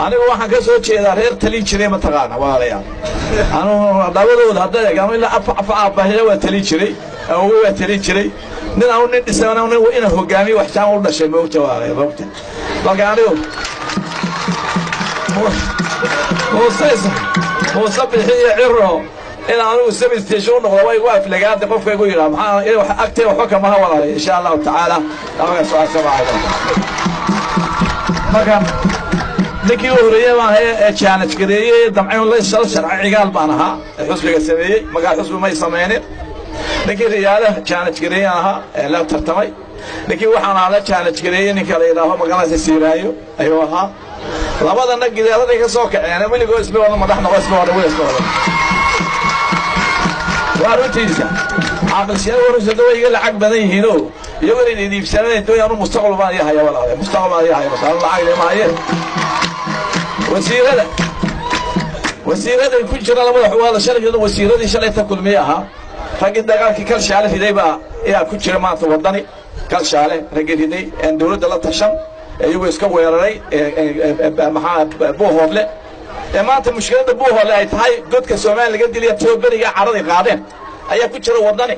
Anigu waxaan ka soo jeedaa reer talin jiray, mataqaana walaalayaal. Anugu labadooda hadda eeg, ilaa afa aabbahiya waa talin jiray, awowe waa talin jiray. Nin anu nin dhisan nin ina hogaamiye wax jaan u dhashay, moogta walaalayaal, moogta. Marka anigu Muuse Bixi iyo Ciro in anigu service station u noqdo way igu aflagaada. Qofka igu yidhaha maxaa agtee waxba kamaha walaalay, insha Allahu tacaala. Marka ninkii u horreeyey baan ee challenge gareeyey damcayn la sharci Cigaal baan ahaa ee xusbiga sameeyey. Markaa xusbi may samaynin. Ninkii Riyaale challenge gareeyey aan ahaa ee la tartamay. Ninkii waxaan ahaa la challenge gareeyey ninka la yidhaaho magaranaysa Siiraayo ayuu ahaa. Labadana gideeraday ka soo kaceen, weligoo isma wada madax noqo, isma wada isma wada. Waa runtiisa caaqilsiyaal warusada way iga lacag badan yihiinoo iyagoo inay iibsananayn doon. Anu mustaqbal baan ii haya walaale, mustaqbal baan ii haya, masala lacag lama haye. Wasiirada ku jira labada xuwaada shalay, wasiiradii shalayta Kulmiye ahaa, raggii dagaalkii Kalshaale riday baa ayaa ku jira maanta Waddani. Kalshaale raggii riday een dawladda la tashan, iyagoo iska weeraray maxaa Buuhoodle, ee maanta mushkiladda Buuhoodle ay tahay godka Soomaaliya laga diliya tooberiga caraday qaadeen ayaa ku jira Waddani.